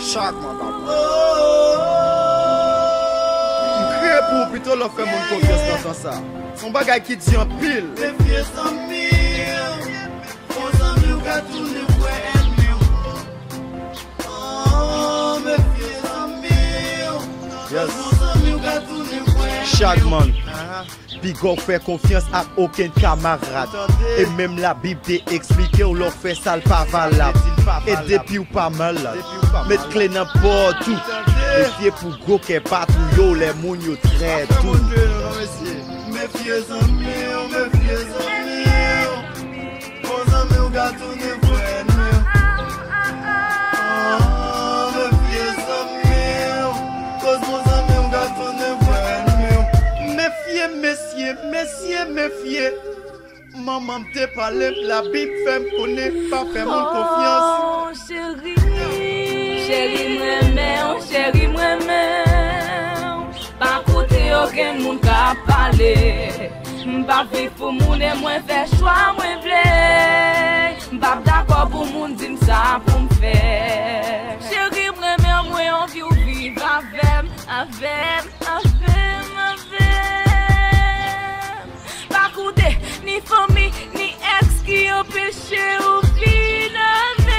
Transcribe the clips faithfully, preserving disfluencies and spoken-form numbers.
Chak mwa pa bon. M kriye pou ou pito lè w fè moun konfyans nan sans sa. Se yon bagay ki di anpil. Mefye zanmi w, bon zanmi w ka tounen vrè ènmi w. Oh, mefye zanmi w, bon zanmi w ka tounen vrè ènmi w. Chak moun. Piga w fè konfyans ak okenn kamarad. E menm Labib te eksplike w lè w fè sa l pa valab. E depi w pa malad, met kle nan pòt ou. Mefye pou gwo kè patwouye w lè moun yo trèt ou. Mefye zanmi w, mefye zanmi w. Bon zanmi w ka tounen vrè ènmi w. Ah, mefye zanmi w. Koz bon zanmi w ka tounen vrè ènmi w. Mefye, mesye, mesye, mefye. Manman m te pale m, Labib fè m konnen pa fè moun konfyans. Oh, cheri, cheri, m renmen w, cheri, m renmen w. Pa koute okenn moun k ap pale. M p ap viv pou moun e mwen fè chwa mwen vle. M p ap dakò pou moun di m sa pou m fè. Cheri, m renmen w, mwen anvi w viv avè m, avè m, avè m, avè m. Pa koute ni fanmi, ni èks ki anpeche w vin avè m.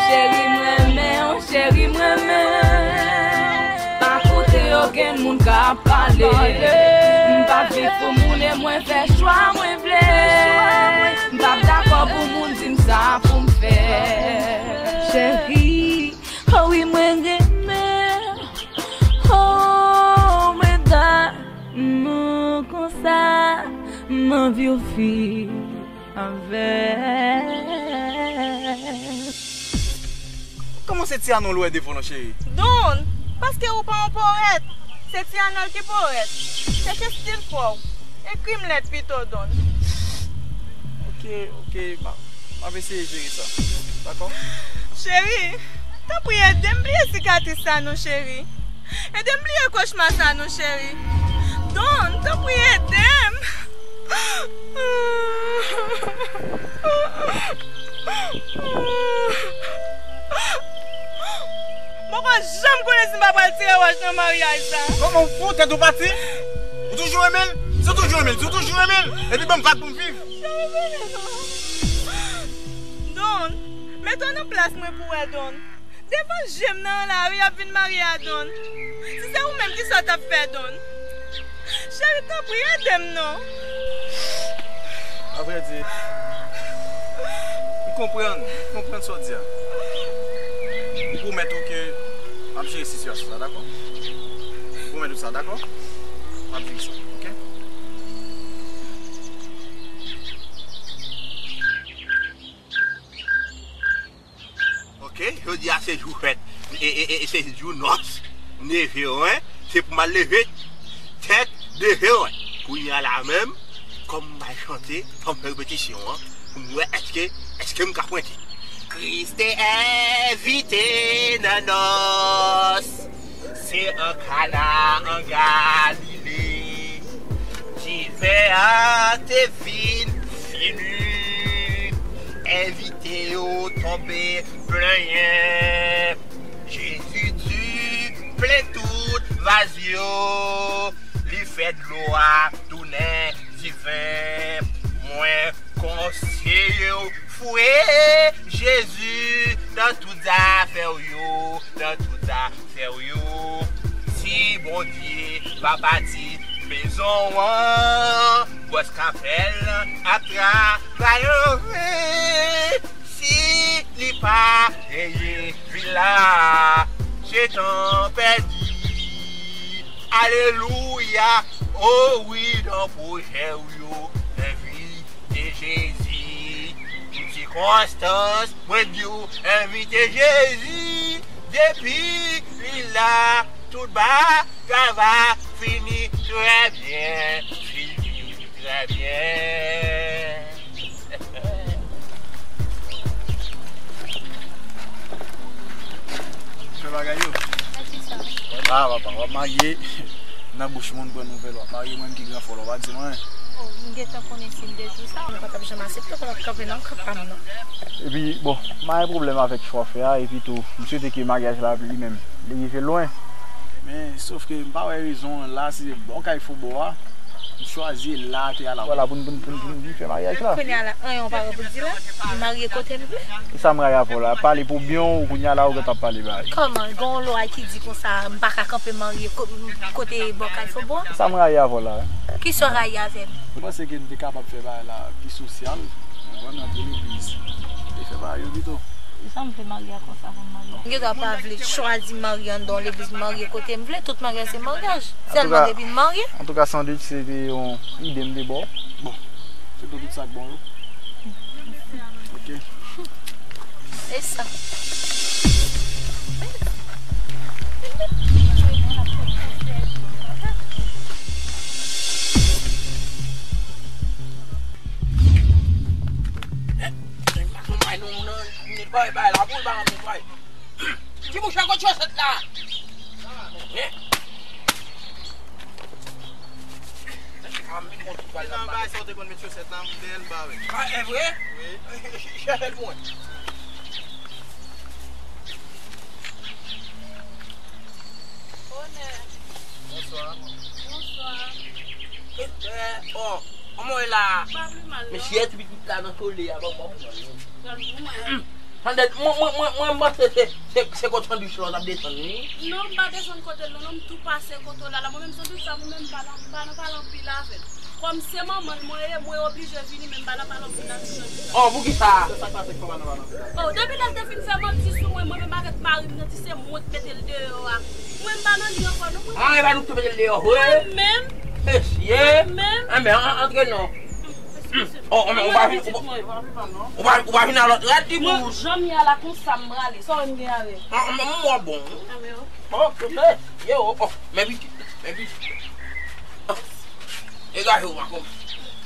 Cheri, m renmen w, cheri, m renmen w. Pa koute okenn moun k ap pale. M p ap viv pou moun e mwen fè chwa mwen vle. M p ap dakò pou moun di m sa pou m fè. Cheri, oh wi, mwen renmen w. Oh, mwen damou konsa, m anvi w viv avè m. Kòman se Tiana w lwe devan w lan, cheri? Don, paske ou pa yon powèt. Se Tiana l ki powèt. Chèche stil pa w. Ekri m lèt pito, Don. Ok, ok, m ap, m ap eseye jere sa. Dakò? Cheri, tanpri ede m bliye sikatris sa non, cheri. Ede m bliye kochma sa non, cheri. Don, tanpri ede m. Mwen pa janm konnen si m pa pral tire wòch nan maryaj sa. Kòman w fou, tèt ou pati? Ou toujou renmen l? Si w toujou renmen l, si w toujou renmen l, epi ban m vag pou m viv. Don, mete w nan plas mwen pou w wè, Don. Devan je m nan lari, y ap vin marye a Don. Si se ou menm, kisa w t ap fè, Don? Cheri, tanpri, ede m non. Avrèdi, m konprann, m konprann sa w di a. M pwomèt ou ke m ap jere sitiyasyon sa, dakò? M pwomèt ou sa, dakò? M ap jere sa, oke? Oke, jodi a se jou fèt, e, e, e, se jou nòs neve w, en. Se pou m al leve tèt neve w, en. Kounye a la menm, kòm m al chante, fò m fè repetisyon an, pou m wè èske, èske m ka pwente. Kris te envite nan nòs. Se an Kana, an Galile, diven an te vin fini. Envite yo tonbe plenyen. Jezi di, plen tout vaz yo. Li fè dlo a tounen diven. Mwen konseye w, fouye Jezi nan tout zafè w yo, nan tout zafè w yo. Si Bondye pa bati mezon w an, bwòs kapèl ap travay anven. Si li pa veye vil la, se tan pèdi. Alelouya, o wi, nan pwojè w yo, envite Jezi. Tout sikonstans, mwen di w, envite Jezi. Depi li la, tout bagay va fini trè byen, fini trè byen. Fè bagay yo. Ah, papa, w ap marye nan bouch moun pran nouvèl, w ap marye, mwen ki gran fò la, w pa di mwen. M gentan konnen si m te di w sa, mwen pa t ap janm aksepte w, pa t ap kanpe nan kan pa m nan. Epi, bon, m pa gen pwoblèm avèk chwa w fè a, epi tou, m swete ke maryaj la, li menm, li rive lwen. Men, sòf ke m pa wè rezon an la, si se bò kay Fobò a, m chwazi la, te ala. Vwala, pou n, pou n, pou n, pou n fè maryaj la. Kounye a la, anyen w pa gen pou di la, m marye kote m vle. E sa m rayi avè w la, pale pou byen w, kounye a la, ou gentan ap pale bagay. Kòman, gen yon lwa ki di konsa, m pa ka kanpe marye ko-, kote bò kay Fobò a? Sa m rayi avè w la. Kisa w rayi avè m? Mwen panse ke n te kapab fè bagay la pi sosyal, ou konprann, antre legliz. E fè bagay yo pito. E sa m vle marye a konsa pou m marye? M gentan pa vle chwazi marye anndan yon legliz, marye kote m vle, tout maryaj se maryaj. Sèlman depi m marye. Antouka, Sandwich, se te yon ide m te ba w. Bon, se tout sa k bon yo. Ok. E sa. Netwaye bagay la, pou l pa netwaye. Ti mouche, kot chosèt la? Hein? Nan bay sa w te konn met chosèt la, m dèyè l ba wi. Ah, e vre? Wi. Chèche l pou mwen. Onè. Bonswa. Bonswa. E, e, o, kòman w ye la? M pa pi mal, non. Mesye, ti pitit la nan tole a, bon, bon, bon. Pral pou mwen. Tande, mwen, mwen, mwen, mwen, m panse se, se, se kot Sandwich la w t ap desann, wi. Non, m pa desann kote l, non, non, m tou pase kote w la, la. Mwen menm, Sandwich sa, mwen menm, m pa nan, m pa nan pale anpil avè l. Kòm se manman l mwen ye, mwen oblije vini, men m pa nan pale anpil avè Sandwich sa. Oh, poukisa? Se sa k pase k fè w pa nan pale anpil avè l? Oh, depi lè l te fin fè manti sou mwen, mwen menm avèk mari m nan, di se mwen k mete l deyò a. Mwen, m pa nan li ankò, non, mwen. Ah, e pa nou k te mete l deyò vre? Mwen menm. Mesye. Mwen menm. Enben, an, antre non. Oh, men ou pa vin, ou pa, ou pa, ou pa vin a lòt rad, Ti Boul. Mwen, jan m ye a la konsa m prale. Sa w wè m gen avè l? Ah, men mwen bon. Ah, men ok. Ok, men, yo, oh, men pitit, men pitit. Oh, e gaye ou pa konn.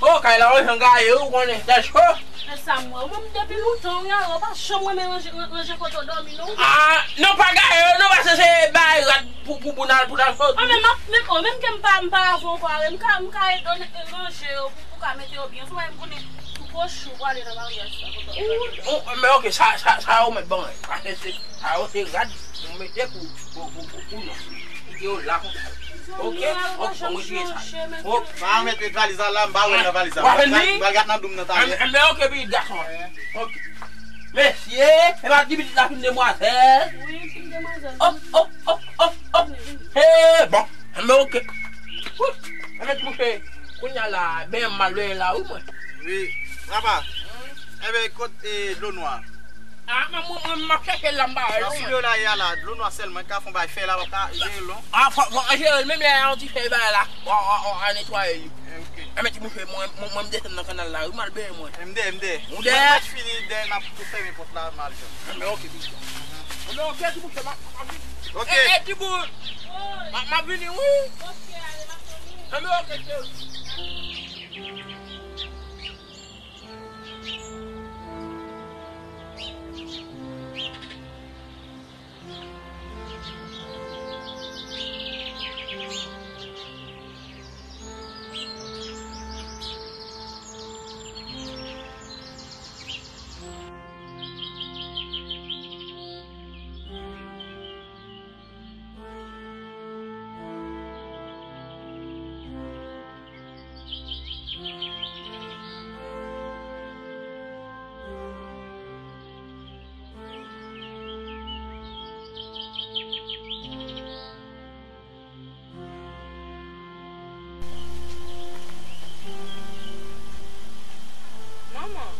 Oh, kay la, ou jan gaye, ou konnen, tèt cho. E sa m wè. Ou menm depi lontan, ou gaye, ou pa janm renmen ranje, ranje kote w dòmi, non. Ah, non, pa gaye, non, paske se bay rad pou, pou, pou n al, pou n al soti. Ah, men m ap, men, oh, menm ke m pa, m pa avè w ankò, m ka, m ka ede w ranje yo pou, pou ka mete yo byen. Sou wè m konnen tou gwo chou prale nan maryaj sa. Ou, ou, men ok, sa, sa, sa yo mèt ban mwen. Paske se, sa yo se rad pou mete pou, pou, pou, pou, pou nou. Kite yo la konsa. Ok, ok, bon, mwen retire sa. Ok. Pa mete valiz la la, m pa wè l nan valiz la. M pral gad nan doum nan talè. Enben, ok, pitit gason. Ok. Mesye, e pa ti pitit la fin demwazèl. Wi, fin demwazèl. Oh, oh, oh, oh, oh. Hey, bon, enben, ok. Wi, enben, ti mouche, kounye a la, ben m al benyen la, wi, mwen. Wi, papa. Enben, kot, eh, dlo nwa? Ah, men mwen, mwen, m ap chèche l la, m pa wè l non, mwen. Nan fil yo la, ye a la, dlo nwa sèlman, ka fon bay fè la, pa ka jere l non. Ah, fò, fò jere l, menm lè yon ti fè bay la, w a, w a, w a netwaye li. Eh, ok. Enben, ti mouche, mwen, mwen, mwen, m desann nan kanal la, wi, m al benyen mwen. M dèyè, m dèyè. Ou dèyè? Mwen, mwen fini dèyè, n ap tou fèmen pòt la, m al jwenn. Enben, ok, ti mouche. Enben, ok, ti mouche, m ap, m ap vini. Ok. Eh, eh, Ti Boul. M ap, m ap vini, wi. Ok, ale, m ap vini. Enben, ok, cheri. Manman.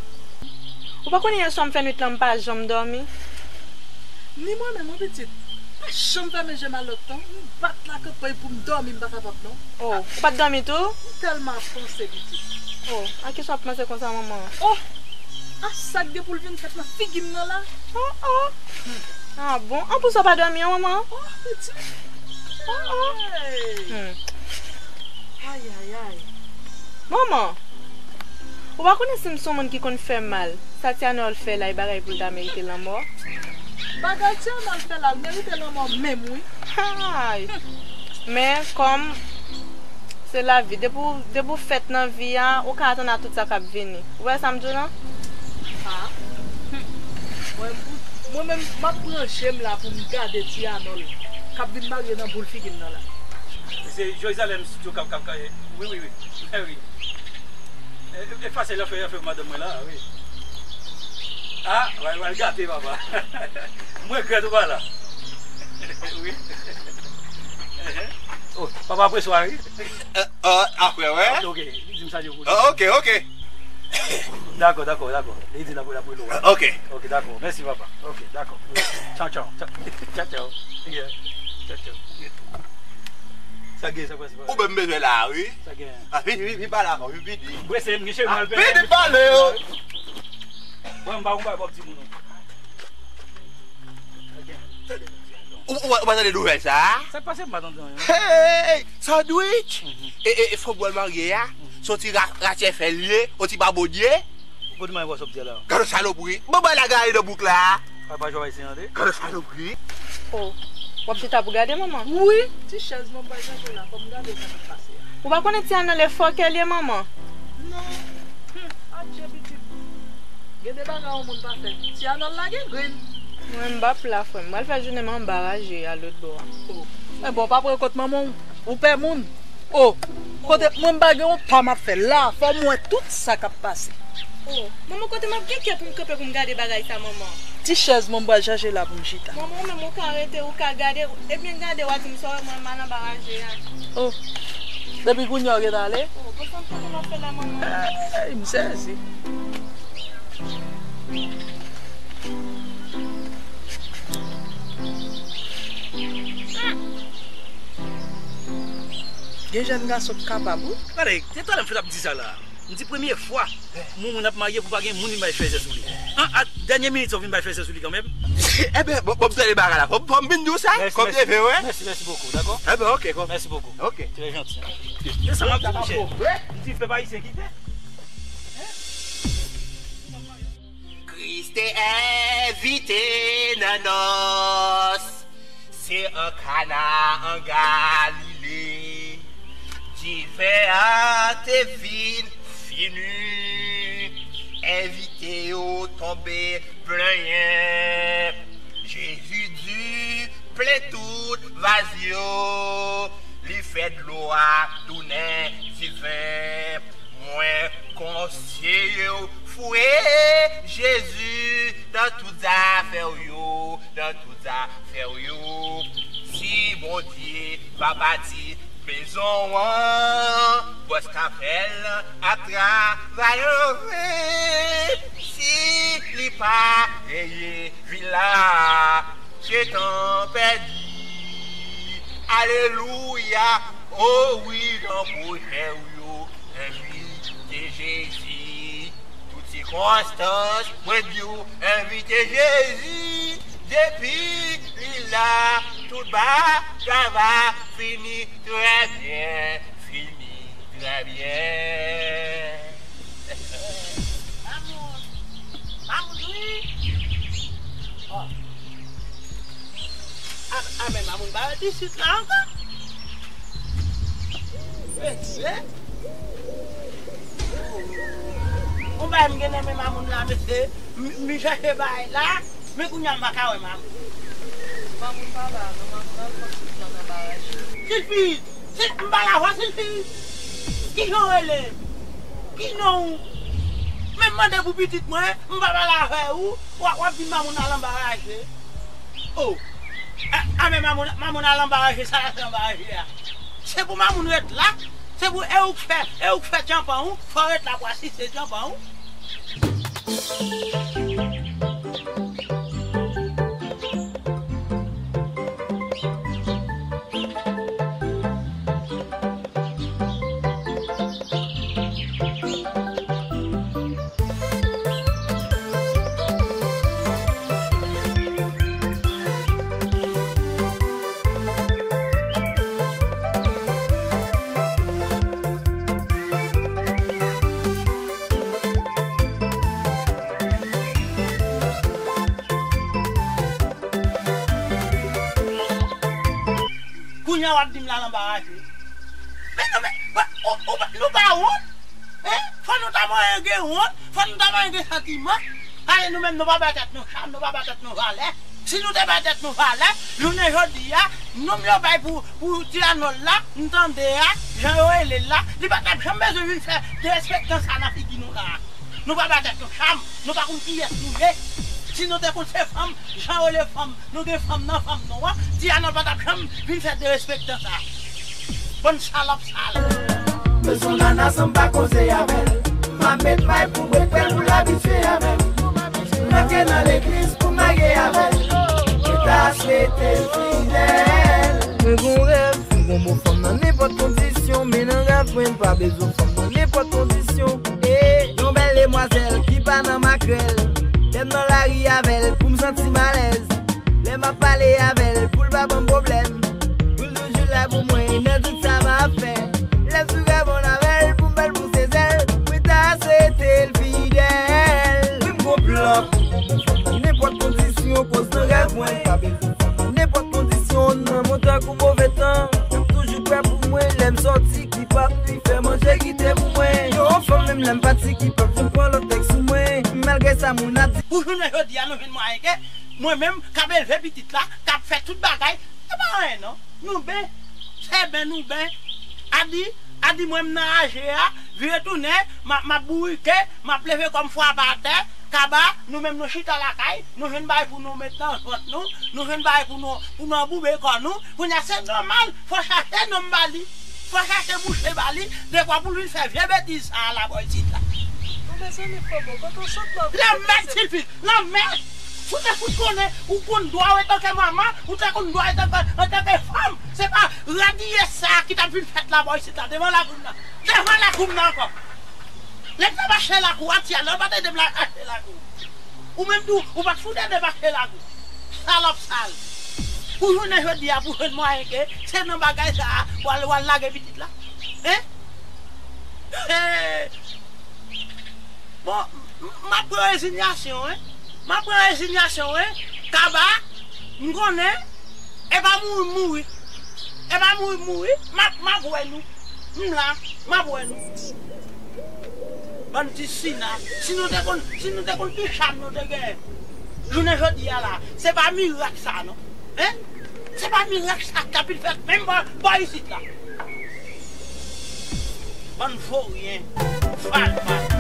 Ou pa konnen yèswa m fè nwit lan m pa janm dòmi? Ni mwen menm, wi, pitit. Pa janm fèmen je m a lòt tan. M bat lakanpay pou m dòmi, m pa kapab, non. Oh, ou pa t dòmi tou? M tèlman ap panse, pitit. Oh, a kisa w ap panse konsa, manman? Oh! A sa k gen pou l vin fèt nan figi m nan la? Oh, oh! Ah bon? An pou sa w pa dòmi an, manman? Oh, pitit! Oh, oh! Ay! Hmm. Ay, ay, ay! Manman! Ou pa konnen si m se yon moun ki konn fè mal, sa ti Anòl fè la e bagay pou l ta merite lanmò? Bagay ti Anòl fè la, l merite lanmò menm, wi. Ay! Men, kòm Se lavi. Depi w, depi w fèt nan vi a, ou ka atann a tout sa k ap vini. Ou wè sa m di w lan? Ah. Mwen, mwen menm, m ap branche m la pou m gade ti Anòl k ap vin marye nan boul figi m nan la. Se Joysalem Studio k ap, k ap, wi, wi, wi. Eh, wi. E, e, efase l ap fè, ap fè madanm mwen la, wi. Ah, w al, w al gate, papa. M regrèt ou pa la. Wi. Oh, papa, apreswa, wi. Eh, oh, apre, wè. Ok, ok. Li di m salye w pou li. Oh, ok, ok. Dakò, dakò, dakò. Li di l ap, l ap rele w. Ok. Ok, dakò. Mèsi, papa. Ok, dakò. Tchaw, tchaw. Tchaw, tchaw. Yeah. Tchaw, tchaw. Sa gen, sa pase, papa? Ou menm bezwen la, wi. Sa gen. Ah, vin, vin, vin pale avè m, vin, vin, vin. Brese m, gen cheve m al peye. Vin pale, yo. Bon, m pa, m pa, m pa di moun non. Ou, ou, ou pa tande nouvèl sa a? Sa k pase m pa tande anyen. Hey! Sandwich! E, e, e, fanm w al marye a, se yon ti ra-, ratchè fè l ye, yon ti babodye. Kote mwen wè sa w ap di a la? Gade yon salopri. Bon, bay la gade nan bouk la. Pa, pa jwe ayisyen an de. Gade yon salopri. Oh, w ap chita pou gade manman? Wi. Ti chèz manman bay chanje la, fò m gade sa k ap pase a. Ou pa konnen ti Anòl e fòkè l ye, manman? Non. Hum, adje pitit. Gen de bagay yon moun pa fè. Ti Anòl la gen grenn. Mwen, m p ap la, frè m. M pral fè jounen m anba raje a lòt bò a. Oh. E bon, pa pran kont manman w. Ou pè moun. Oh. Kote mwen, m pa gen yon pa m ap fè la. Fò m wè tout sa k ap pase. Oh. Manman, kote m ap gen kè pou m kanpe pou m gade bagay sa, manman? Ti chèz mwen, m pral chache la pou m chita. Manman, ou menm ou ka rete, ou ka gade, ebyen gade, w a di m sa w wè mwen m al anba raje a. Oh. Depi kounye a w ret ale? Oh, bon, sa m konnen m ap fè la, manman. Ey, m sezi. Gen jèn gason k kapab, wi. Gade, se talè m fèt ap di sa la. M di premye fwa moun, moun ap marye pou pa gen moun vin bay fèzè sou li. An, a dènye minit sa w vin bay fèzè sou li kanmenm. Enben, bon, bon, m tande bagay la. Fò, fò m vin di w sa. Mèsi, kòm mèsi. Te vle, wè. Mèsi, mèsi bokou, dakò? Enben, ok, kòm. Mèsi bokou. Ok. Trè janti. Se sa m ap di, monchè. M di pèp ayisyen kite. Kris te envite nan nòs, se an Kana an Galile. Diven an te vin fini, envite yo tonbe plenyen. Jezi di, plen tout vaz yo, li fè dlo a tounen diven. Mwen konseye w fouye Jezi nan tout zafè w yo, nan tout zafè w yo. Si Bondye pa bati mezon an, bòs k ap fè l ap travay anfen. Si li pa veye vil la, Setan pèdi. Alelouya. O wi, nan pwojè w yo, envite Jezi. Tout sikonstans, mwen di w, envite Jezi. Depi li la, tout bagay va fini trè byen. Fini trè byen. Mamoun. Mamoun, wi. Oh. A, a, men Mamoun pa rete isit la ankò. Mesye. Bon, bagay m gen nan men Mamoun la, mesye. M, m chache bagay la. Men kounye a m pa ka wè Mamoun. Mamoun pa la non, Mamoun al pran tout tan nan baraj. Silfi! Si m pa la vwa, Silfi! Kijan w rele? Ki non w? Men m mande pou pitit mwen, m pa pale avè ou, w ap, w ap di Mamoun al anba raje. Oh! A, a, men Mamoun, Mamoun al anba raje, sa l al fè anba raje a? Se pou Mamoun ret la, se pou, e ou k fè, e ou k fè tyanpan ou, fò w ret la pou asiste tyanpan ou. Kounye a w ap di m l al anba raje. Men non, men, bon, Ou, ou pa, nou pa wont? Hein? Fò nou ta manyen gen wont, fò nou ta manyen gen santiman. Paske nou menm nou pa bay tèt nou cham, nou pa bay tèt nou valè. Si nou te bay tèt nou valè, jounen jodi a, nonm yo bay pou, pou Tiyanòl la, m tande a, jan yo rele l la, li pa t ap janm bezwen vin fè derespektan sa nan figi nou la. Nou pa bay tèt nou cham, nou pa konn kiyès nou ye. Si nou te konn se fanm, jan yo rele fanm, nou gen fanm nan fanm nou an, Tiyanòl pa t ap janm vin fè derespektan sa. Bann salòp sal. Men son nana san m pa koze avè l. M ap met may pou m ret prè l pou l abitye avè m. M antre nan legliz pou m lage avè l. Mwen ta swete l fidèl. Mwen gon rèv, m gon bon fanm nan nenpòt kondisyon. Men nan rèv mwen, m pa bezwen fanm nan nenpòt kondisyon. E yon bèl demwazèl ki pa nan makrèl. Lè m nan lari avè l, pou m santi m alèz. Lè m ap pale avè l, pou l pa ban m pwoblèm. Pou l toujou la pou mwen, nan tout sa m ap fè. Lè m sou rèv mwen avè l, pou m ba l pouse zèl. Mwen ta swete l fidèl. Wi, m gon plan pou m gon fanm nan nenpòt kondisyon, koz nan rèv mwen, m pa bezwen fanm nan nenpòt kondisyon. Nan bon tan kou move tan, y ap toujou prè pou mwen. Lè m sòti, ki p ap li fè manje kite pou mwen. Yon fanm menm lè m pati, ki p ap vin pran lòt nèg sou mwen. Malgre sa moun ap di. Pou jounen jodi a, nou jwenn mwayen ke mwen menm k ap elve pitit la, k ap fè tout bagay, se pa anyen non. Nou ben, se ben nou ben. Adi, Adi mwen m nan raje a, vire tounen, m ap, m ap bourike, m ap leve kò m frape atè, kaba, nou menm nou chita lakay, nou jwenn bagay pou nou met nan vant nou, nou jwenn bagay pou nou, pou nou anboube kò nou. Kounye a se nòmal, fò chache nonm ba li, fò chache mouche ba li, dekwa pou l vin fè vye betiz sa a la bò isit la. Bon, mezanmi, Kòbo, kote w sot la? Lanmèd, Silvi, lanmèd! Ou te fout konnen, ou konn dwa w antanke manman, ou te konn dwa w antanke, antanke fanm. Se pa radiyès sa a ki t ap vin fèt la bò isit la, devan lakou m nan. Devan lakou m nan ankò. Lè m t ap mache lakou a, Tiyanòl pa t ede m la mache lakou. Ou menm tou, ou pa t fout ede m mache lakou. Salòp sal. Pou jounen jodi a, pou jwenn mwayen ke se nan bagay sa a, w al, w al lage pitit la. Hein? Hey! Bon, m, m ap pran rezinyasyon, wi. M ap pran rezinyasyon, wi. Kaba, m konnen, e pa mouri m mouri. E pa mouri m mouri. M ap, m ap wè nou. M la, m ap wè nou. Bann ti sina. Si nou te konn, si nou te konn ki cham nou te genyen jounen jodi a la, se pa mirak sa, non. Hein? Se pa mirak sa k ap vin fèt menm bò, bò isit la. Bann voryen, falfal.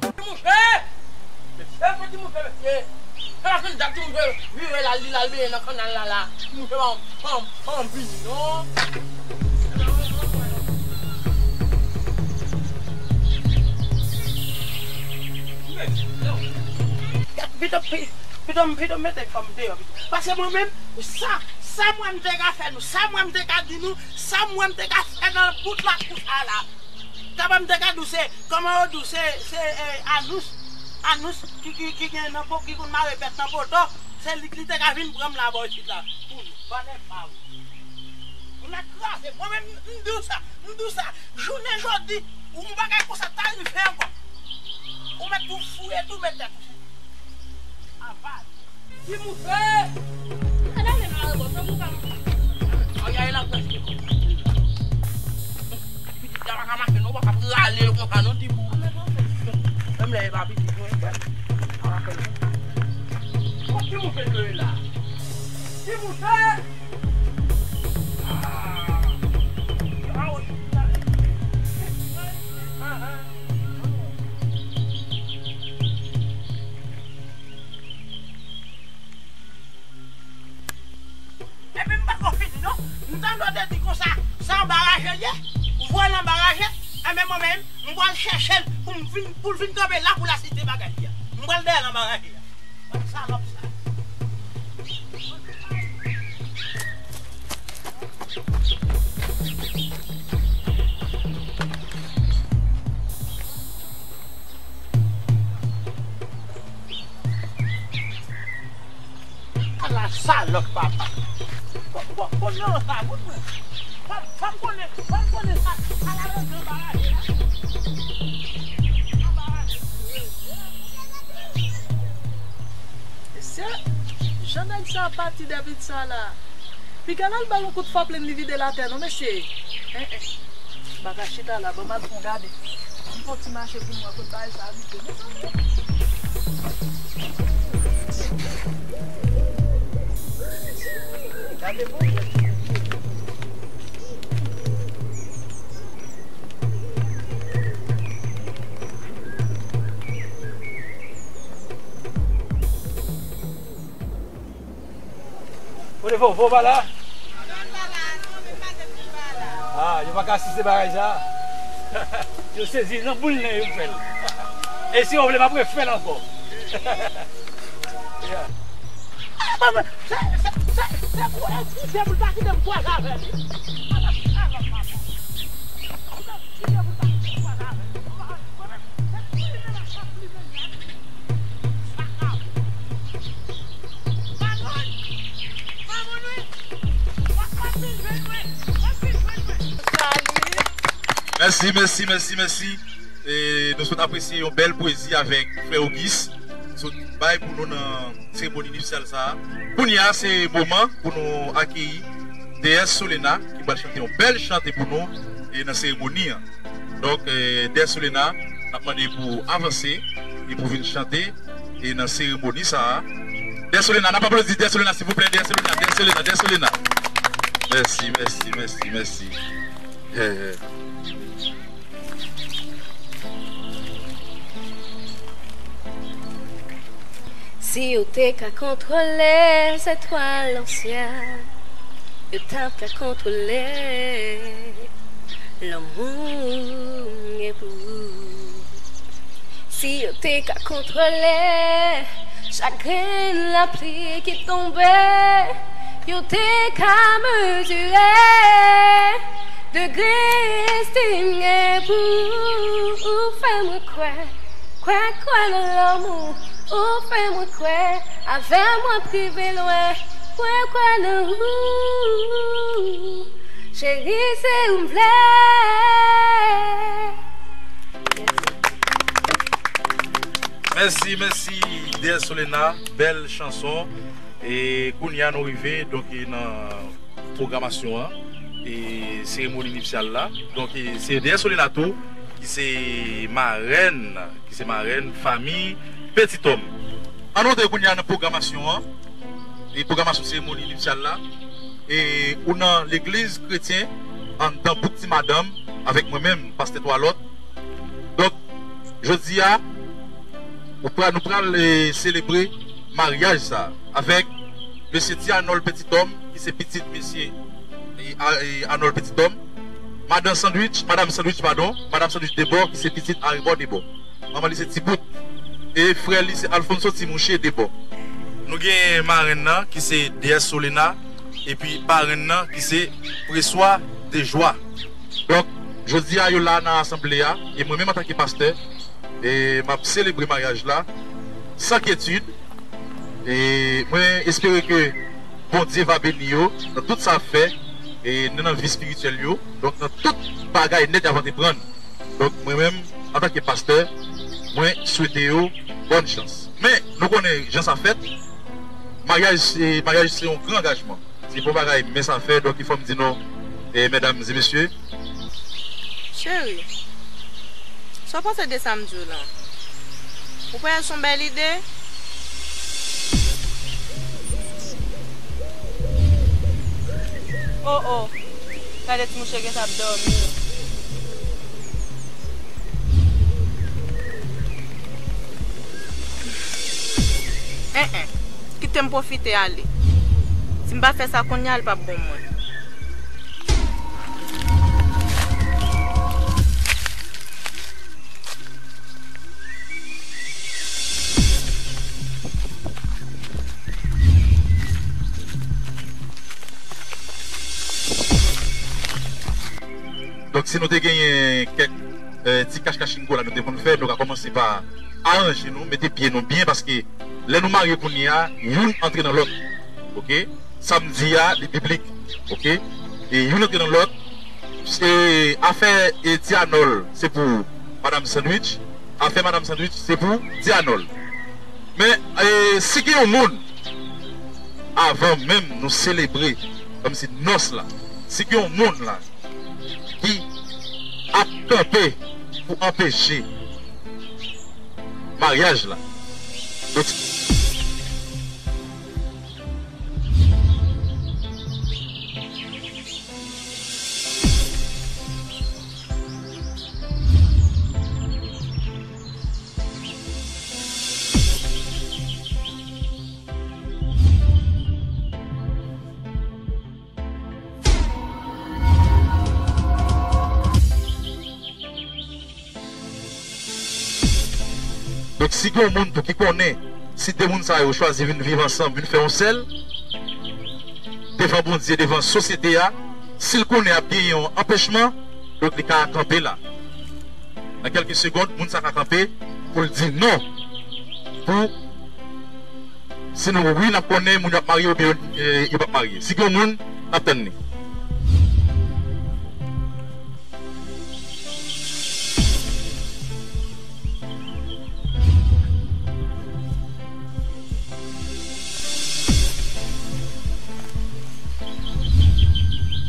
Ti mouche! Mesye, fò ti mouche, mesye! Sa pa fè dat ti mouche vire la, li l al benyen nan kannal la, la. Ti mouche pa yon fanm, fanm vini, non. Pito, pi-, pito, pito mete fanm deyò, pito. Paske mwen menm, sa, sa mwen m te ka fè nou, sa mwen m te ka di nou, sa mwen m te ka fè nan bout lakou sa la. Kaba m te ka di w se, kòman yo di w se, se, eh, Anous, Anous ki, ki, ki gen nan po, ki konn mare bèt nan poto, se li, li te ka vin pran m la bò isit la. Pou nou, bann enfaw. Moun nan kraze, mwen menm, m di w sa, m di w sa, jounen jodi, yon bagay konsa ta rive ankò. Ou mèt tou fouye tou, mete tèt ou. Apa. Ti mouche! Gade ale nan arebò, tankou pa nan. Ay, ay, la prèske. Pitit la pa ka mache, non, pa ka prale konsa, non, ti bou. Menm lè e pa pitit, non, e bèl. Pa ka fè non. Bon, ti mouche, nou ye la. Ti mouche! Ah! Ah, wi. Ah, ah. Epi m pa ko fini non. M tande w te di konsa, se anba raje l ye, ou voye l anba raje, enben mwen menm, m pral chèche l pou m vin, pou l vin kanpe la pou l asiste bagay li a. M pral dèyè l anba raje a. Bann salòp sa. Salòp papa. Bon, bon, bon, non, sa, bon, bon. Fò, fò m konnen, fò m konnen sa, sa la rantre anba raje la. Anba raje. Mesye, jan nèg sa pati dèpit sa la. Piga l al ba l yon kout fòplen li vide l atè non, mesye. En, en. M pa ka chita la, ban m al fè yon gade. M fè yon ti mache pou m wè kot bagay sa abite. Gade bon. Kote Vovo pa la? Ah, yo pa ka asiste bagay sa. Yo sezi nan boul nen yo fè l. E si yo vle, m ap refè l ankò. Yeah. Ah, bon, bon, se, se, se, se pou Eddy, se pou l pa kite m kwaze avè li. Mèsi, mèsi, mèsi, mèsi. E nou sot apresye yon bèl pwezi avèk frè Auguste. Sot bay pou nou nan seremoni nipsyal sa a. Kounye a, se moman pou nou akeyi Déesse Solena ki pral chante yon bèl chante pou nou e nan seremoni an. Donk, eh, Déesse Solena, n ap mande pou avanse e pou vin chante e nan seremoni sa a. Déesse Solena, n ap aplodi Déesse Solena, silvouplè, Déesse Solena, Déesse Solena, Déesse Solena. Mèsi, mèsi, mèsi, mèsi. Eh, eh. Si yo te ka kontwole zetwal nan syèl, yo t ap ka kontwole lanmou m gen pou ou. Si yo te ka kontwole chak grenn lapli ki tonbe, yo te ka mezire degre estim gen pou ou. Ou fè mwen kwè, kwè, kwè nan lanmou. Ou fè mwen kwè, avè mwen prive lwen. Mwen kwè nan ou. Cheri, se ou m vle. Mèsi, mèsi, Déesse Solena, bèl chanson. E kounye a nou rive, donk, e nan pwogramasyon an, e seremoni nipsyal la. Donk, e se Déesse Solena tou, ki se marèn, ki se marèn fanmi Petit Homme. Ann antre kounye a nan pwogramasyon an, e pwogramasyon seremoni nipsyal la. E ou nan legliz kretyen anndan bouk Ti Madanm avèk mwen menm, pastè Twalòt. Donk, jodi a, ou pral, nou pral, eh, selebre maryaj sa a avèk mesye Ti Anòl Petit Homme, ki se pitit mesye, eh, A-, eh, Anòl Petit Homme, madan Sandwich, madam Sandwich, padon, madam Sandwich Debò, ki se pitit Arebò Debò. Manman li se Ti Bout. E frè li se Alfonso Ti Mouche Debò. Nou gen marenn nan, ki se Déesse Solena, epi parenn nan, ki se Preswa Dejwa. Donk, jodi a, yo la nan asanble a, e mwen menm antanke pastè, e m ap selebre maryaj la san kyetid. E mwen espere ke Bondye va beni yo nan tout sa y ap fè, e nan, nan vi espirityèl yo, donk nan tout bagay nèt y ap antreprann. Donk, mwen menm, antanke pastè, mwen swete yo bòn chans. Men, nou konnen jan sa fèt, maryaj, se, maryaj se yon gran angajman. Se pa yon bagay mens a fè, donk, fò m di nou, e, medam e mesye. Cheri, sa w panse de sa m di w lan? Ou panse se yon bèl ide? Oh, oh. Gade ti mouche gentan ap dòmi. En, en. Kite m pwofite ale. Si m pa fè sa kounye a, l p ap bon mwen. Donk, si nou te genyen kèk, eh, ti kachkachingo la nou te konn fè, nou ka kòmanse pa aranje nou, mete pye nou byen, paske lè nou marye kounye a, youn antre nan lòt. Ok? Sa m di a, li biblik. Ok? E youn antre nan lòt. E afè e Ti Anòl, se pou Madanm Sandwich. Afè Madanm Sandwich, se pou Ti Anòl. Men, e, si gen yon moun, avan menm nou selebre, kòmsi nòs la, si gen yon moun la, ki ap kanpe pou anpeche maryaj la. Donk, Donk, si gen yon moun tou ki konnen, si de moun sa yo chwazi vin viv ansanm, vin fè yon sèl, devan Bondye, devan sosyete a, si l konnen ap gen yon anpèchman, donk li ka kanpe la. Nan kèlke segond, moun sa ka kanpe pou l di non. Pou, si nou wi, n ap konnen moun yo ap marye oubyen, eh, yo p ap marye. Si gen yon moun, n ap tann li.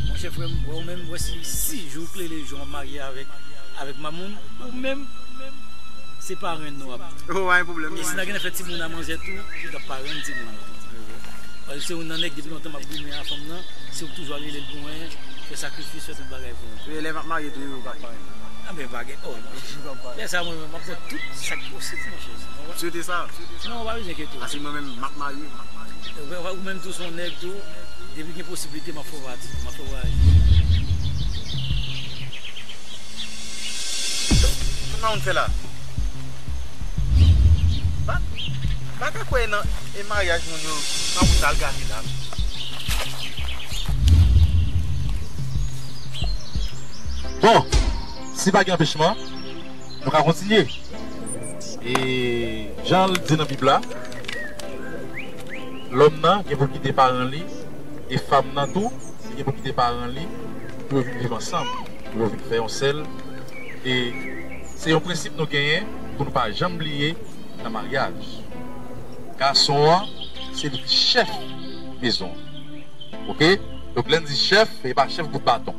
Monchè frè m, wè ou menm, wè si, si jou klele jou w ap marye avèk, avèk Mamoun, ou menm, se parenn nou ap. Oh, pa gen pwoblèm. E si n a gen fè timoun a manzè tou, ou t ap parenn timoun nan tou. Paske se youn nan nèg depi lontan m ap goumen a fanm nan, se ou k toujou al rele l pou mwen, fè sakrifis, fè tout bagay pou mwen. E lè m ap marye tou, ou p ap parenn. A ben, pa gen, oh, lè sa mwen menm, m ap fè tout sa k posib, monchè. Ou swete sa? Non, ou pa bezwen enkyete w. Paske mwen menm, m ap marye. Ou, ou menm tou, se yon nèg tou, depi gen posiblite, m ap fè w pati, m ap fè w vwayaje. Sa Mamoun fè la? Pa, pa ka kwè nan e maryaj moun yo, pa pou sa l gate la. Bon, si pa gen anpèchman, nou ka kontinye. E jan l di nan Bib la, lòm nan gen pou l kite paran li, e fanm nan tou, li gen pou l kite paran li, pou yo vin viv ansanm, pou yo vin fè yon sèl. E se yon prensip nou genyen pou nou pa janm bliye nan maryaj. Gason an, se li ki chèf mezon an. Ok? Donk, lè n di chèf, e pa chèf bout baton.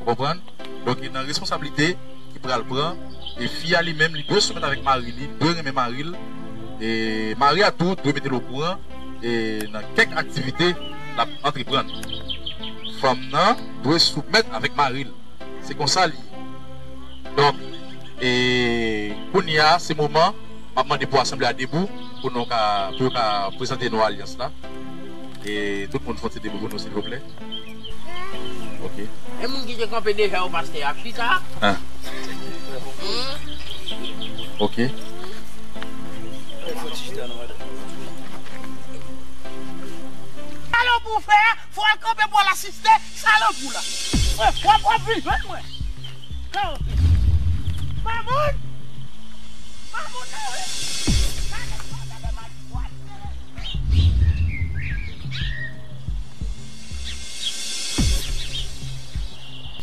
Ou konprann? Donk, e nan responsablite ki pral pran, e fi a li menm, li dwe soumèt avèk mari li, li dwe renmen mari l, e mari a tou dwe mete l okouran, e nan kèk aktivite l ap antreprann. Fanm nan dwe soumèt avèk mari l. Se konsa li ye. Donk, e kounye a, se moman, m ap mande pou asanble a debou, pou nou ka, pou yo ka prezante nou alyans la. E tout moun fè yon ti debou pou nou, silvouplè. Ok. E moun ki te kanpe deja yo, pastè a, chita. Ah. Hmm. Ok. Sa w pou fè a, fò w al kanpe pou w al asiste, sa w pou la. Mwen, w ap, w ap vin jwenn mwen. Kanpe. Mamoun! Mamoun nan, wi. Gade, gade, gade, gade.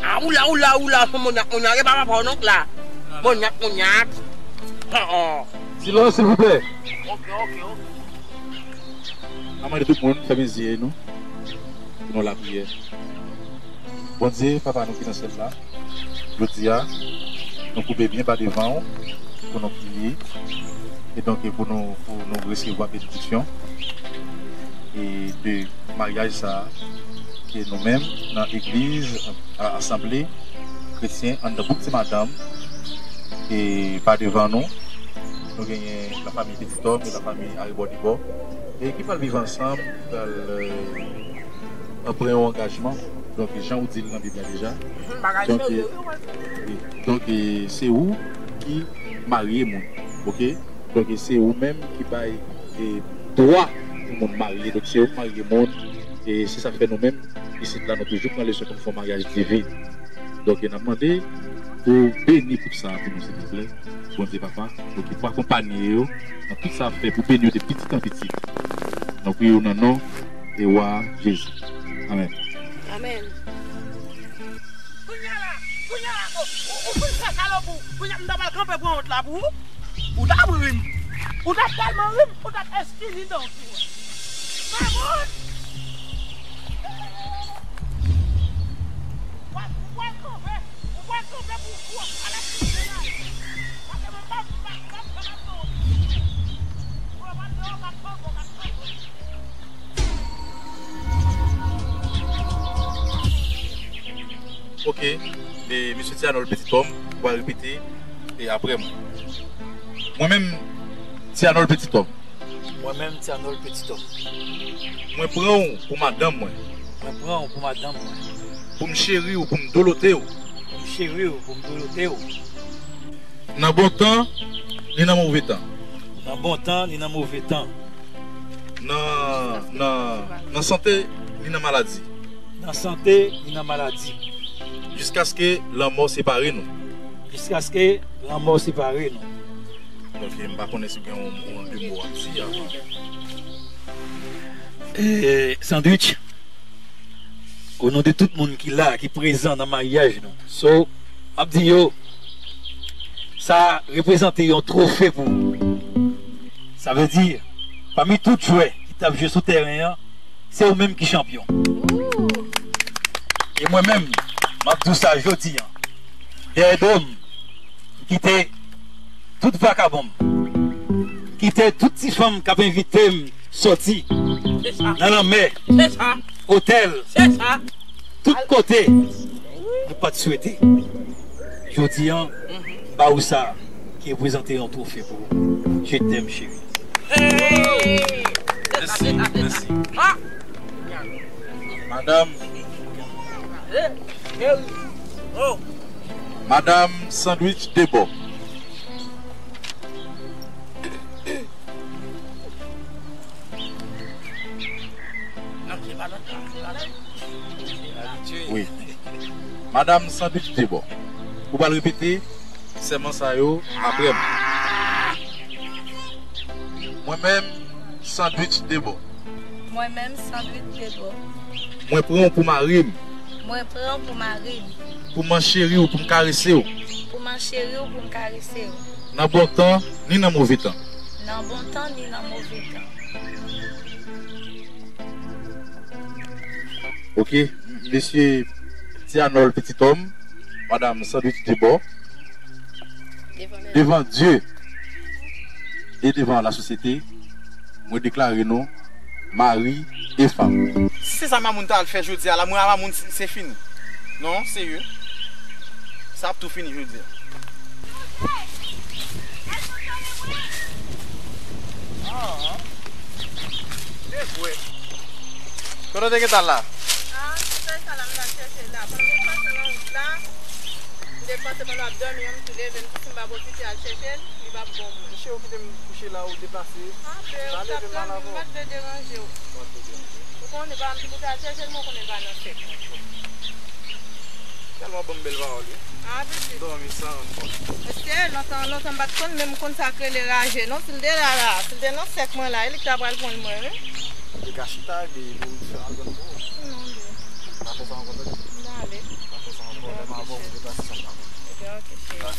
Ah, oula, oula, oula, se monyak, monyak, e pa papa w non k la. Monyak, monyak. Oh, oh. Silans, silvouplè. Ok, ok, ok. N a mande tout moun fèmen zye nou pou nou lapriyè. Bondye, Papa nou ki nan syèl la, jodi a, nou koube byen ba devan w pou nou priye. E donk, e pou nou, pou nou resevwa benediksyon e de maryaj sa a, ke nou menm, nan legliz, a, asanble kretyen, anndan gwoup Ti Madanm, e pa devan nou, nou genyen lafanmi Petit Homme e lafanmi Arebò Debò, e ki pral viv ansanm, ki pral, euh, pran yon angajman. Donk, jan ou di l nan Bib la deja. Donk, e, wi. Donk, e, se ou ki marye moun, oke? Donk, e se ou menm ki bay, e, dwa pou moun marye. Donk, se ou k marye moun. E se sa k fè nou menm, isit la, nou toujou pran leson pou nou fè yon maryaj divin. Donk, e n ap mande pou w beni koup sa a pou nou, silvouplè. Bondye Papa, donk, pou akonpanye yo nan tout sa y ap fè, pou beni yo de pitit an pitit. Nou priye w nan non E wa Jezi. Amèn. Amèn. Kounye a la, kounye a la, o, o, ou fin fè salop ou. Kounye a m ta pral kanpe pran wont la pou ou. Ou t ap ri m. Ou t ap tèlman ri m, ou t ap eskini dan w sou mwen. Mamoun! W ap, w ap kanpe, w ap kanpe pou, pou w ap pale sou mwen la. Paske mwen p ap, p ap, p ap, p ap, p ap, Ok, e, mesye Ti Anòl Petitòm, ou va repete, e, apre mwen. Mwen menm, Ti Anòl Petitòm. Mwen menm, Ti Anòl Petitòm. Mwen pran w pou madanm mwen. Mwen pran w pou madanm mwen. Pou m cheri w, pou m dolote w. Pou m cheri w, pou m dolote w. Nan bon tan, ni nan move tan. Nan bon tan, ni nan move tan. Nan, nan, nan sante, ni nan maladi. Nan sante, ni nan maladi. Jiskaske lanmò separe nou. Jiskaske lanmò separe nou. Ok, m pa konnen si w gen yon, yon de mo w ap di avan. E, Sandwich, o non de tout moun ki la, ki prezan nan maryaj nou. So, m ap di yo, sa reprezante yon twofe pou ou. Sa vle di, pami tout jwè ki t ap jwe sou tèren an, se ou menm ki chanpyon. E mwen menm, m ap di w sa jodi a. Dèyè do m, m kite tout vakabon m, m kite tout ti fanm k ap envite m sòti nan lanmè, otèl, tout kote nou pa t swete. Jodi a, m ba ou sa ki reprezante yon twofe pou ou. Je t'aime, chérie. Mèsi, mèsi. Madanm. Madanm Sandwich Debò. Wi. Madanm Sandwich Debò. Ou pral repete sèman sa yo apre m. Mwen menm, Sandwich Debò. Mwen menm, Sandwich Debò. Mwen pran w pou mari m. Mwen pran w pou mari m. Pou m cheri w, pou m karese w. Pou m cheri w, pou m karese w. Nan bon tan, ni nan move tan. Nan bon tan, ni nan move tan. Ok, mesye Ti Anòl Petitòm, madanm Sandwich Debò, devan Dye e devan lasosyete, mwen deklare nou mari e fanm. Si se sa Mamoun ta al fè jodi a la, mwen a Mamoun, se fini. Non, serye. Sa ap tou fini jodi a. Ah, se vre. Kote w te gentan la? Ah, se sa la m t al chèche la. Pandan m pase nan wout la, m te panse pandan w ap dòmi an, m tou leve, m di si m pa pwofite al chèche l, li p ap bon pou mwen. Mesye, ou kite m kouche la, ou deplase. Ah, ben, ou t ap dòmi, m pa t vle deranje w. Ou konnen pa m di pou w t al chèche l, men w konnen pa nan sèk mwen. Tèlman ban m bèl pawòl, wi. Ah, pitit. Dòmi san rann kont. Mesye, lontan, lontan m pa t konn, men m konn sa k rele raje, non. Si l te la, la, si l te nan sèk mwen la, e li k ta pral pran l mwen, wi. Ou te ka chita, epi pou w fè al konn pou ou. Non, non. Pa fè sa ankò, tande. M ale. Pa fè sa ankò, lè m avè w, m deplase sa m pa konn. Ok, ok, cheri.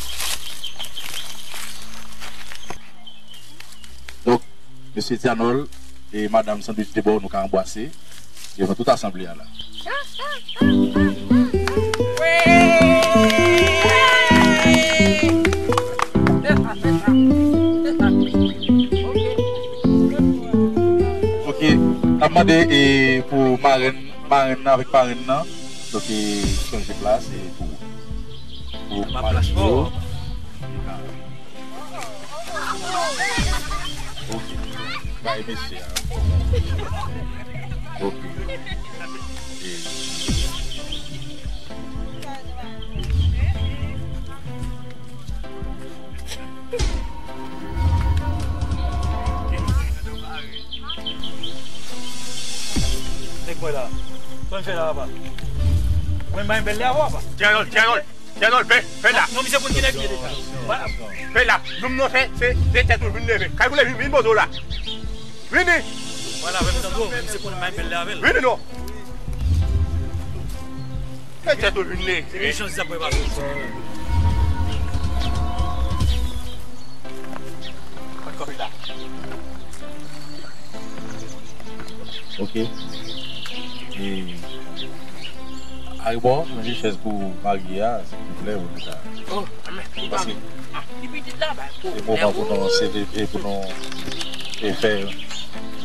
Donk, mesye Ti Anòl e madanm Sandwich Debò, nou ka anbwase devan tout asanble a la. Ok, n ap mande, e, pou marenn, marenn nan avèk parenn nan, donk, e, chanje plas, e, pou, pou marenn yo. Ok. Bay mesye a. Ok. E. Nèg mwen la. Sa m fè la, papa? Mwen, mwen bèl la, papa. Ti Anòl, Ti Anòl. Ti Anòl, fè, fè la. Non, misye konn ki nèg li ye deja. Fè la. Nonm nan fè, se, se tèt ou vin leve. Kay pou leve, vin poze w la. Vini. Wala, avè m tankou, m se konn may bèl la avè l. Vini non. Fè tèt ou vin leve. Se vin chans sa pou pase. Kot kòb la? Ok. E, Arebò, ranje chèz pou marye a, silvouplè, ou ta. Oh, amèn. Paske li pitit la, bay. Se moman pou nou selebre, pou nou, e, fè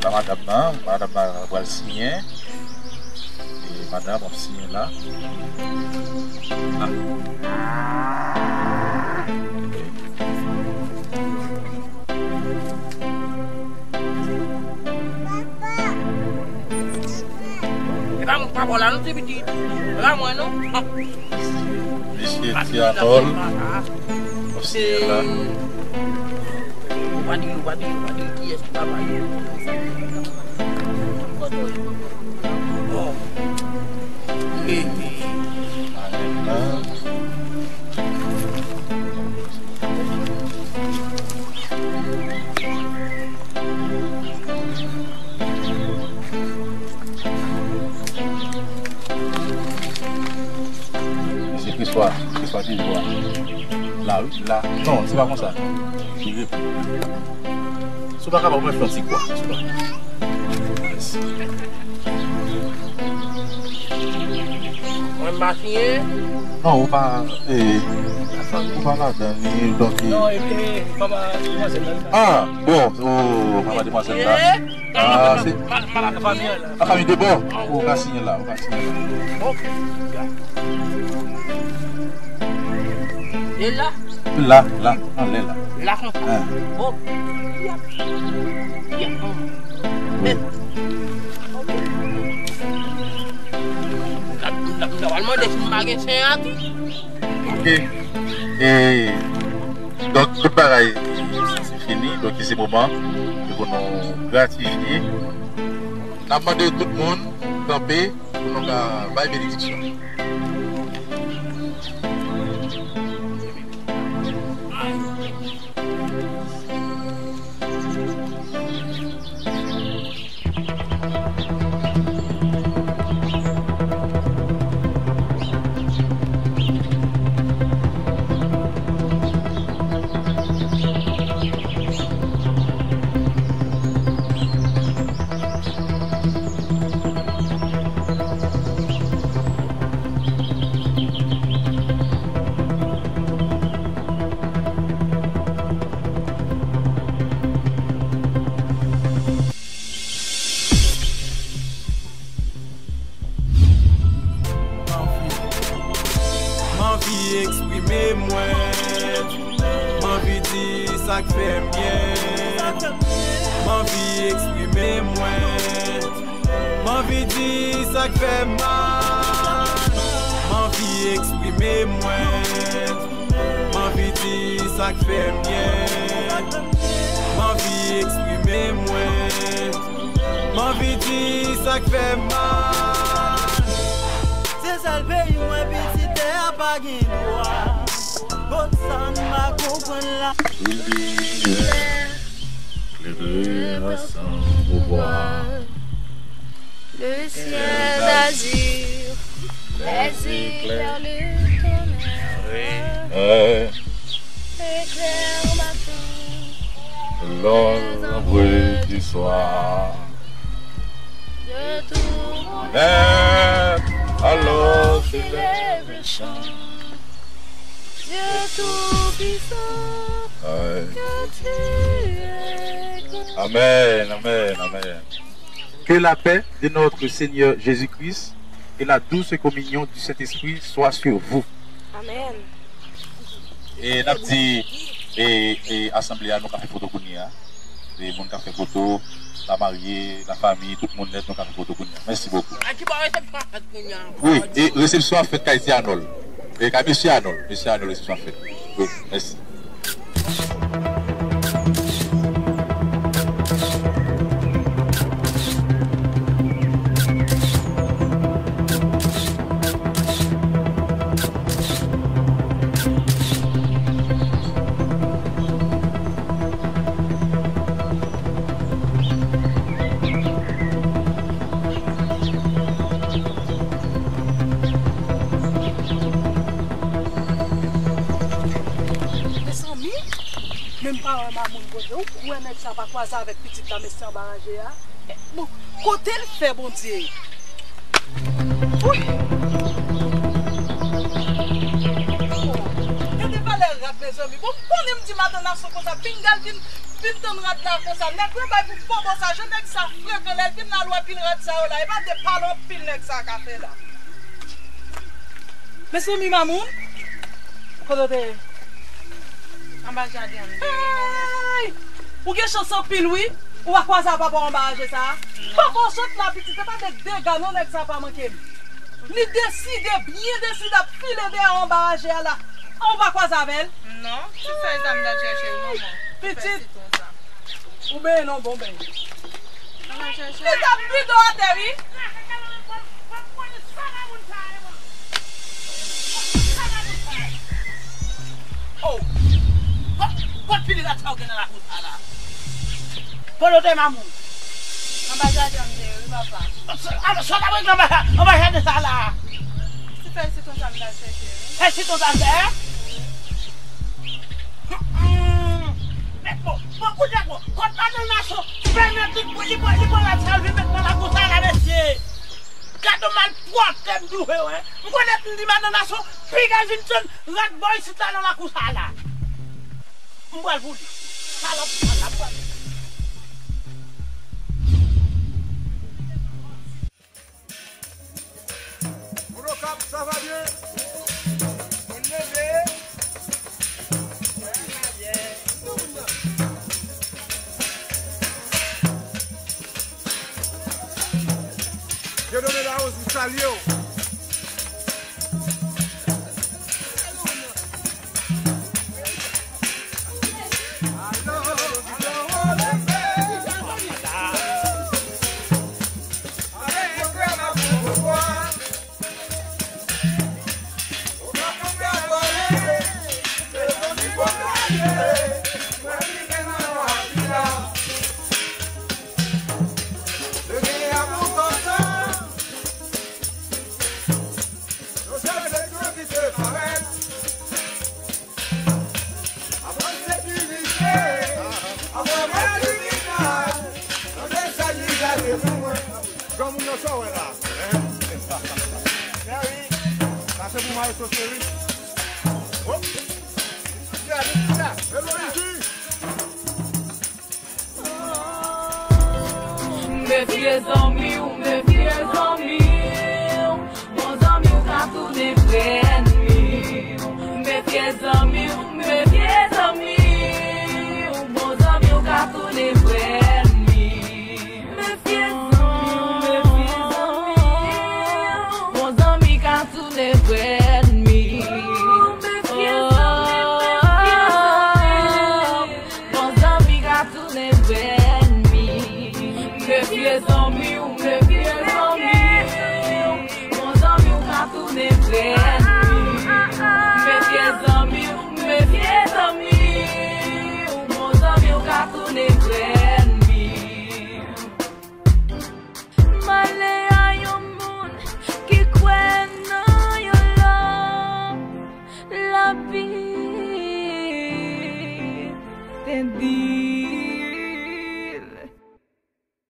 ba madanm nan, madanm nan pral siyen. E madanm ap siyen la. La. E pa mwen k pa bò la non, ti pitit. E pa mwen non. Mesye Ti Anòl, ap siyen la. Ou pa di, ou pa di, ou pa di kiyès ki papa yo. Bon. He, he. Mesye Kriswa, Kriswa te jwa. La, wi, la. Non, se pa konsa. Vire. Si w pa kapab, mwen fè yon ti kwa. Si w pa. Mèsi. Mwen m pa siyen? Non, ou pa, e, ou pa ladan li, donk, e. Non, e, e, papa demwazèl la. Ah, bon, oh, papa demwazèl la. Ah, se la fanmi de bò. Ou ka siyen la, ou ka siyen la. Ok. E la? La, la, anlè la. La konsa. Ah. Ok. Ya. Ya. Wi. N ap, n ap, n ap al mande si m pa gen sen a tou. Ok. E, donk, tout bagay sanse fini. Donk, se moman pou nou gratifye. N ap mande tout moun kanpe pou nou ka bay benediksyon. M anvi eksprime mwen. M anvi di sa k fè m byen. M anvi eksprime mwen. M anvi di sa k fè m mal. M anvi eksprime mwen. M anvi di sa k fè m byen. M anvi eksprime mwen. M anvi di sa k fè m mal. Se sèl peyi mwen piti, tè a pa gen dwa. Kot sa n pa konprann la. Limyè klere rasanble bwa. Le ciel azur, les éclairs, le tonnerre, éclaire matin, les ombres du soir. De tout mon être, alors je lève le chant. Dieu tout-puissant, que tu es grand. Amen, amen, amen. Que la paix de notre Seigneur Jésus-Christ et la douce communion du Saint-Esprit soient sur vous. Amen. E n ap di, e, e, asanble a, nou ka fè foto kounye a. E moun k ap fè foto, la marye, la fanmi, tout moun nèt, nou ka fè foto kounye a. Mèsi bokou. A ki bò resepsyon ap fèt kounye a? Wi, e resepsyon ap fèt kay ti Anòl. E kay mesye Anòl. Mesye Anòl, resepsyon ap fèt. Wi, mèsi. Men m pa wè Mamoun, Bondye. Ou kwè nèg sa pa kwaze avèk pitit la, mesye anba raje a? Bon, kote l fè, Bondye? Wi! Gade valè rad, mezanmi. Bon, m konnen m di madanm nan se konsa, pinga l vin, vin tann rad la konsa. Nèg yo bay pou bobo sa, jan nèg sa frekan, lè l vin la, l wè pil rad sa yo la. E pa de pale anpil nèg sa ka fè la. Mezanmi, Mamoun, kote w te ye? Anba jaden an, m te ye. Hey! Ou gen chans anpil, wi. Ou pa kwaze a papa w anba raje sa a? Non. Papa w sot la, pitit, se pa de dega non, nèg sa pa manke m. Li deside, byen deside, ap file dèyè w anba raje a la. An, ou pa kwaze avè l? Non, se sèl sa m t al chèche, manman. Pitit. Ou benyen non, bon benyen. Li t ap bidon atè, wi. Oh! Kot, kot pil rad sa w gen nan lakou sa la? Kote w te, Mamoun? Anba jaden an m te ye, wi, papa. Sa, sa w t ap regle anba, anba jaden sa la? Se fèy sitwon sa m t al chèche, wi. Fèy sitwon sa w t al chèche? Wi. Mèt bon, bon, kounye a, bon, kot madanm nan so, pèmèt li, li pran, li pran rad sa l vin met nan lakou sa la, mesye. Gad yon malpwòpte m di w, wi. M konnen m di madanm nan so, piga l vin tann rad bò isit la nan lakou sa la. M pral pou li. Salòp, salòp, pral. Mon Okap, sa va byen? Bonn leve. Dieudonné Larose, m salye w. Granmoun yo, sa w wè la? Mèri, pase pou maestro cheri. Hop. Eloizi. Mefye zanmi w, mefye zanmi w. Bon zanmi w ka tounen vrè ènmi w. Mefye zanmi w, mefye zanmi w. Bon zanmi w ka tounen vrè ènmi. Mefye zanmi w, mefye zanmi w. Bon zanmi ka tounen vrè ènmi. Mefye zanmi w, mefye zanmi w. Bon zanmi ka tounen vrè ènmi. Mefye zanmi w, mefye zanmi w. Bon zanmi w ka tounen vrè ènmi. Mefye zanmi w, mefye zanmi w. Bon zanmi w ka tounen vrè ènmi. M ale a yon moun ki kwè nan yon lòt lavi. Te di